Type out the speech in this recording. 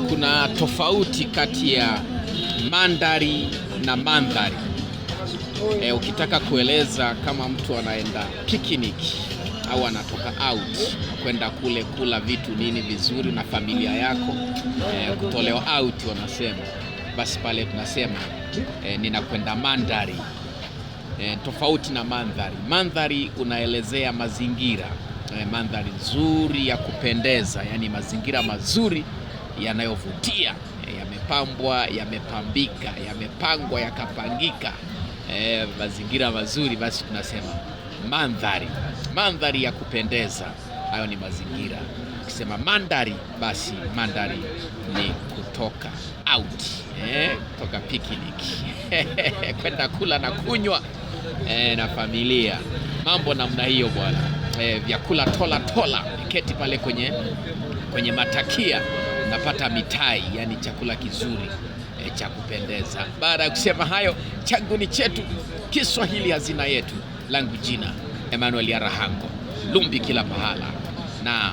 Kuna tofauti kati ya mandhari na mandhari. Ukitaka kueleza kama mtu anaenda picnic au anatoka out kwenda kule kula vitu nini vizuri na familia yako, kutolewa out wanasema, basi pale tunasema ninakwenda mandhari. Tofauti na mandhari. Mandhari unaelezea mazingira, mandhari nzuri ya kupendeza, yani mazingira mazuri yanayovutia, yamepambwa, yamepambika, yamepangwa, yakapangika, mazingira mazuri, basi tunasema mandhari, mandhari ya kupendeza. Hayo ni mazingira. Ukisema mandhari, basi mandhari ni kutoka out, kutoka picnic kwenda kula na kunywa na familia, mambo namna hiyo bwana. Vyakula tola tola, keti pale kwenye matakia napata mitai, yani chakula kizuri cha kupendeza. Baada ya kusema hayo, changu ni chetu, Kiswahili hazina yetu, langu jina Emmanuel Arahango, Lumbi kila pahala na.